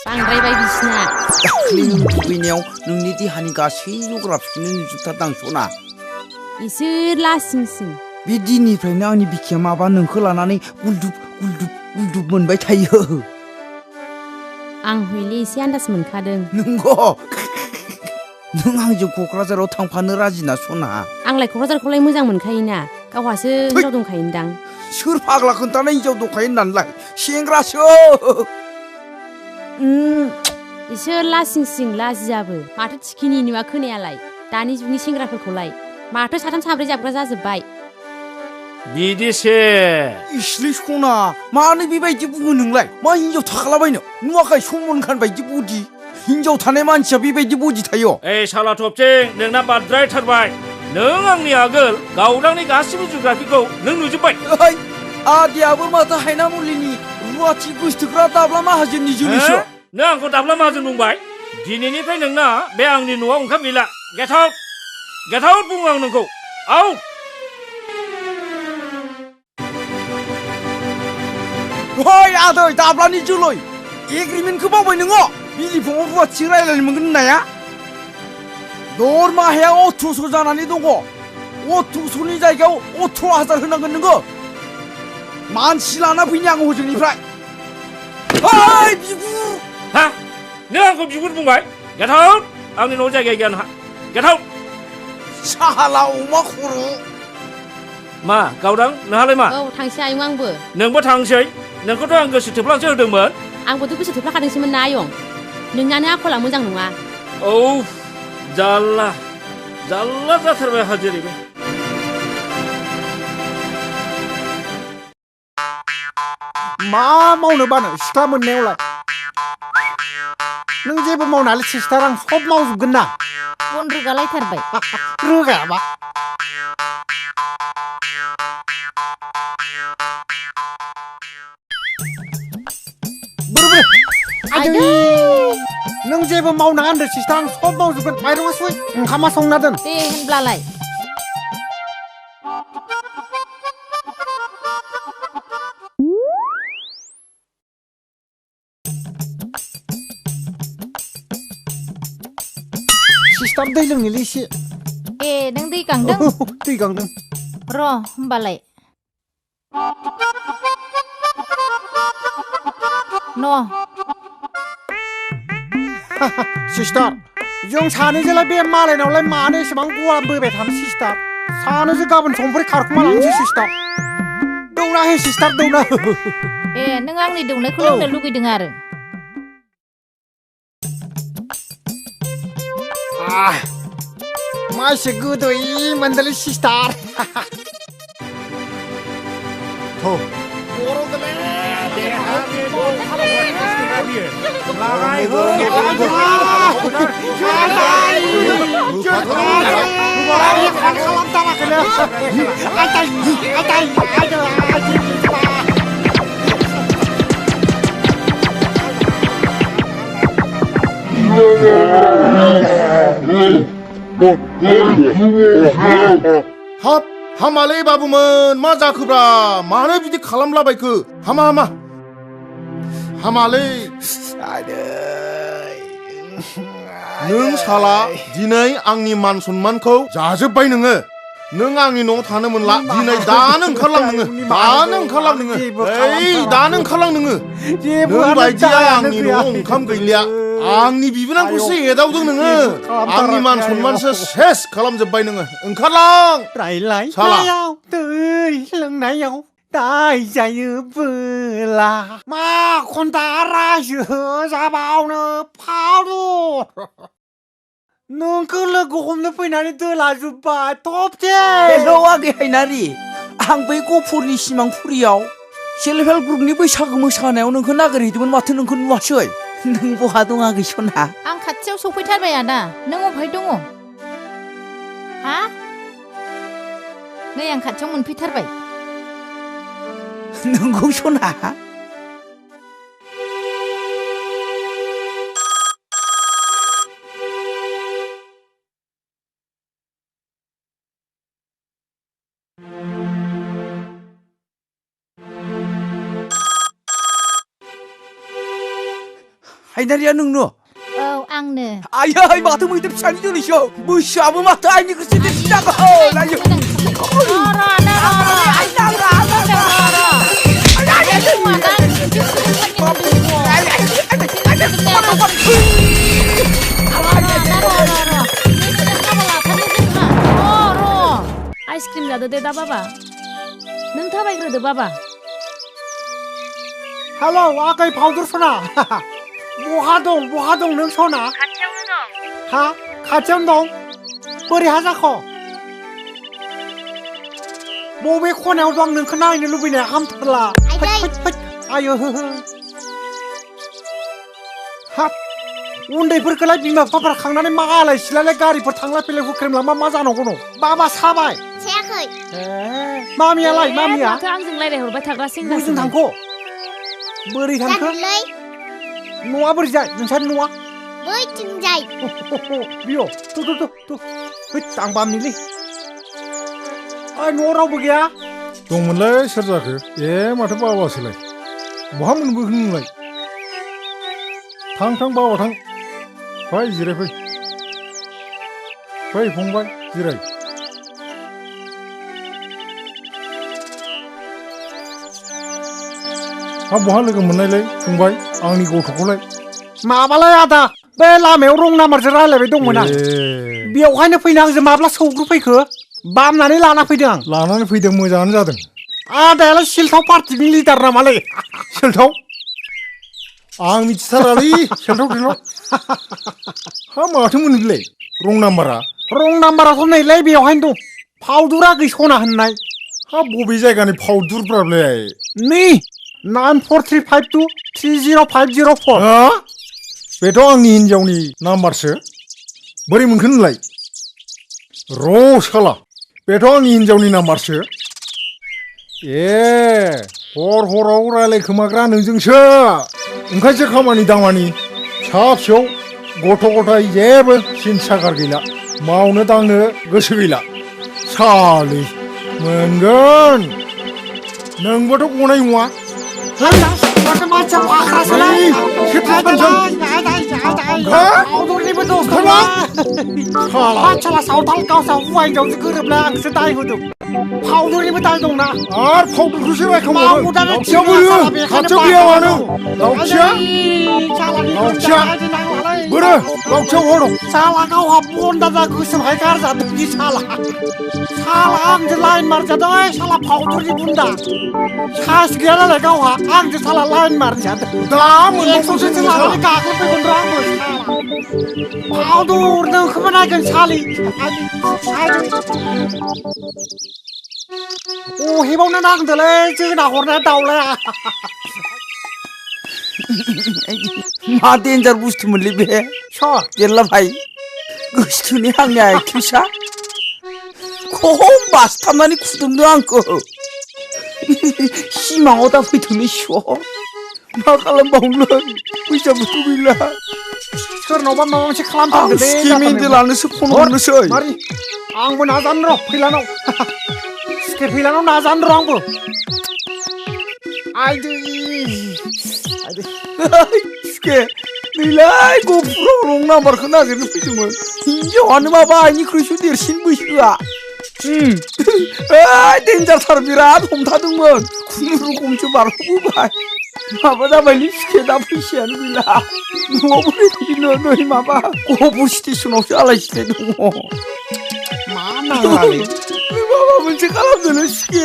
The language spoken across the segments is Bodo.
बांद्रायबाय बिसिना दाख्लि नों दुगैनायाव नोंनि देहानि गासै जग्राफिखौनो नुजोबथारदां सना इसोर लासिंसिं बे दिननिफ्रायनो आंनि बिखाया माबा नोंखौ लानानै गुलदुब गुलदुब गुलदुब मोनबाय थायो आं हयले एसे आन्दाज मोनखादों नंगौ नों आंजों क'क्राझाराव थांफानो राजिना सना आंलाय क'क्राझारखौलाय मोजां मोनखायोना गावहासो हिनजाव दंखायोदां सोर फाग्ला खोन्थानाय हिनजाव दंखायो होननानैलाय सेंग्रासो इसोर लासिंसिं लाजियाबो माथो थिखिनि नुवा खोनायालाय दानि जुगनि सेंग्राफोरखौलाय माथो साथाम साब्रै जाबग्रा जाजोब्बाय बिदिसो इस्लै सना मानो बेबायदि बुङो नोंलाय मा हिनजाव थाखालाबायनो नुवाखै सलमान खान बायदि बडि हिनजाव थानाय मानसिया बेबायदि बडि थायो ओइ साला थबथिं नोंना बाद्रायथारबाय नों आंनि आगोल गावदांनि गासिबो जुग्राफिखौ नों नुजोब्बाय ओइ आदियाबो माथो हायना मुलिनि रुवाथि गोसथोग्रा दाब्ला माहाजोननि जोलैसो नों आंखौ दाब्ला माहाजोन बुंबाय दिनैनिफ्राय नोंना बे आंनि न'आव ओंखाम गैला गेट आउट बुङो आं नोंखौ आउट ओइ आदै दाब्लानि जोलै एग्रिमेन्टखौ बावबाय नोङो बिलिफाङाव रुवाथि रायलायनो मोनगोन होननाया दरमाहाया 1800 जानानै दङ 1800नि जायगायाव 18000 होनांगोन नोङो मानसि लाना फैनि आं हजोंनिफ्राय ओइ बिगुर हा नों आंखौ बिगुर बुंबाय गेट आउट आंनि न'आव जायगा गैया नोंहा गेट आउट साला अमा खर' मा गावदां नोंहालाय मा औ थांसै आयं आंबो नोंबो थांसै नोंखौथ' आं गोसो थोफ्लांसो होदोंमोन आंबोथ' गोसो थोफ्लाखादोंसोमोन ना आयं नोंनानो आखला मोजां नङा औ जारला जाथारबाय हाजिरैबो मा मावनो बानो सिख्ला मोननायावलाय नों जेबो मावनानै सिस्टार आं सब मावजोबगोन ना बन रोगालायथारबाय रोगायाबा आयदै नों जेबो मावनाङा होनदो सिस्टार आं सब मावजोबगोन माइरङा सय ओंखामा संना दोन दे होनब्लालाय सिस्टार दै लोंनोलै एसे ए नों दै गांदों दै गांदों र' होमबालाय न' सिस्टार जों सानैजोंलाय बे मालायनावलाय मानो एसेबां गलाम बोबाय थानो सिस्टार सानैजों गाबोन समफोर खारखुमा लांसै सिस्टार दौना हो सिस्टार दौना हो ए नों आंनि दौनायखौ लोंनो लुगैदों आरो मा एसे गोदै मोनदोंलै सिस्टार हाब हामालै बाबुमोन मा जाखोब्रा मानो बिदि खालामलाबायखो हामा हामालै नों साला दिनै आंनि मान सन्मानखौ जाजोब्बाय नोङो नों आंनि न'आव थानो मोनला दिनै दानो ओंखारलां नोङो दानो ओंखारलां नोङो नों बायदिया आंनि न'आव ओंखाम गैलिया आंनि बिबोनांखौसो एदावदों नोङो आंनि मान सन्मानसो सेस खालामजोब्बाय नोङो ओंखारलां रायलायनायाव दै लोंनायाव दाय जायोबोला मा खन्था रायजो जाबावनो फावलु नोंखौ लोगो हमनो फैनानै दोलाजोब्बाय थबथे हेलौ आगै हायनारि आं बै गफुरनि सिमांफुरियाव सेल्फ हेल्प ग्रुपनि बैसागु मोसानायाव नोंखौ नागिरहैदोंमोन माथो नोंखौ नुवासै नों बहा दं आगै सना आं खाथियाव सफैथारबाय आदा नों अबहाय दङ हा नै आं खाथियाव मोनफैथारबाय नोंगौ सना हायनारिया नोंनो औ आंनो आयै माथो मैदेर फिसानि जोलैसो बैसोआबो माथो आइनिखौसो देरसिनांगौ लायो आइसक्रिम जादो दे दा बाबा नों थाबायग्रोदो बाबा हेलौ आगै फाउदुर सना बहा दं नों सना खाथियावनो दं हा खाथियावनो दं बोरैहा जाखो बबे खनायाव दं नोंखौ नायनो लुबैनाया हामथारला आयो हाब उन्दैफोरखौलाय बिमा बिफाफोरा खांनानै मालाय सिलाय गारिफोर थांलाय फैलाय हुख्रेमला मा जानांगौ दं बाबा साबाय सायाखै मामियालाय मामिया माथो आंजों रायलायहरबाय थाग्रा सेंग्रा बोजों थांखो बोरै थांखो जादोलै न'आ बोरै जाय नोंसानि न'आ बैथिंजाय बियो तु आं बामनिलै न'आव रावबो गैया दंमोनलै सोर जाखो माथो बाबासोलाय बहा मोनबोखो नोंलाय थां बाबा थां फै जिरायफै फै फंबाय जिराय बहा लोगो मोननायलै फंबाय आंनि गथ'खौलाय माबालाय आदा बे लामायाव रं नाम्बारजों रायलायबाय दंमोन आं बेवहायनो फैनो आंजों माब्ला सौग्रुफैखो बामनानै लाना फैदों आं लानानै फैदों मोजाङानो जादों आदायालाय सिलथाव पार्टिनि लिडार नामालै सेलथाव आं मिथिथारालै सेलथाव माथो मोनोलै रं नाम्बाराथ' नैलै बेवहायनो दं फाउदुरा गैसना होननाय बबे जायगानि फाउदुरफ्रालाय नै 9435230504 बेथ' आंनि हिनजावनि नाम्बारसो बोरै मोनखो नोंलाय साला बेथ' आंनि हिनजावनि नाम्बारसो हराव रायलायखोमाग्रा नोंजोंसो ओंखायसो खामानि दामानि फिसा फिसौ गथ' गथाय जेबो सिन्था गैला मावनो दांनो गोसो गैला सालि मोनगोन नोंबोथ' गनाय नङा सावथाल गावसा हौवा हिनजावजों गोरोबनाय आंसो दाय होदों फाउदुरनिबो दाय दंना आरो फाउदुरखौसो रायखांबावो लावथिया बोरो खाथियाव गैया मानो लावथिया बोरो लावथिया बहा दं साला गावहा बन्दाजा गोसोमहाय गारजादों बि साला आंजों लाइन मारजादों साला फाउदुरनि बुन्दा सास गैया नालाय गावहा आंजों साला लाइन मारजादों दा मोनबावसो लानानै गाग्लोबफैगोन र' आंबो फाउदुर नोंखौबो नायगोन सालि हेबावनो नांदोंलै जोंना हरनाया दाउलाया मा डेन्जार बुस्थुमोनलै बे गेरला भाई गोसोथोनि आंनि आइथिंसा खम बासथाबनानै खुदुमदों आंखौ सिमाङाव दा फैथोंलै मा खालामबावनो फैसाबोथ' गैला सोरनावबा माबा मोनसे खालामथारगोनलै मेन्देलानोसो फन हरनोसै आंबो नाजानो र' फैलानाव फैलानाव नाजानो र' आंबो नैलाय गफुराव रं नाम्बारखौ नागिरनो फैदोंमोन हिनजावानो माबा आइनिख्रुइसो देरसिन बैसोआ डेन्जारथार बिराद हमथादोंमोन खुनुरुखुमसो बारग'बोबाय माबा जाबायलै सिखे दा फैसायानो गैला न'आव बोरै फैनो नै माबा गहपुर स्टेसनावसो आलाय सिलाय दङ मा नाङालै माबा मोनसे खालामदोलै सिखे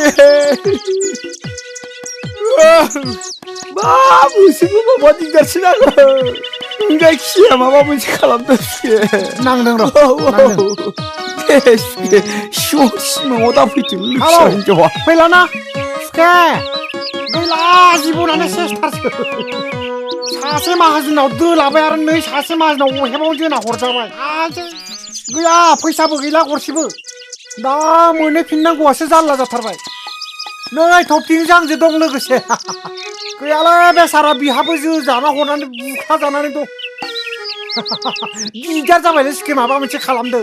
मा मोनसेबो माबा दिगदारसो नांगोन जायखिजाया माबा मोनसे खालामदों सिखे नांदों र' सिमाङाव दा फैथों फिसा हिनजावा फैलाना सिखे गैला जिबनानो सेसथारसो सासे माहाजोनाव दोलाबाय आरो नै सासे माहाजोनाव हेबाव जोंना हरजाबाय गैया फैसाबो गैला गरसेबो दा मोनहैफिननांगौआसो जारला जाथारबाय नै थफिंजों आंजों दं लोगोसे गैयालै बेसारा बिहाबो जाना हरनानै बुखा जानानै दं दिगदार जाबायलै सिखे माबा मोनसे खालामदो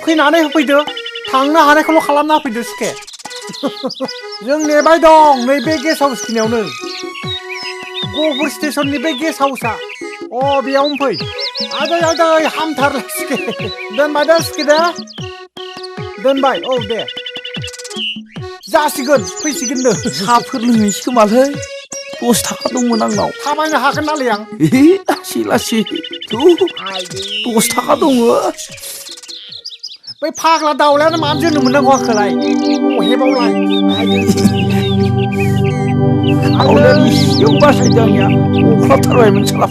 फैनानै होफैदो थांनो हानायखौल' खालामना होफैदो सिखे जों नेबाय दं नैबे गेस्ट हाउस खिनियावनो गहपुर स्टेशननि बे गेस्ट हाउसआ बेयावनो फै आदै हामथारलाय सिखे दोनबाय दे सिखे दे दोनबाय दे जासिगोन फैसिगोननो साहाफोर लोंहैसै खोमालै 10 थाखा दंमोन आंनाव थाबायनो हागोन नालाय आं लासै लासै 10 थाखा दङ बै फाग्ला दाउलायानो मानो जोंनो मोननांगौ आंखौलाय अहेबावलाय आवलायानो एसेयाव बासायदों आंनिया अख्लाबथारबायमोन साला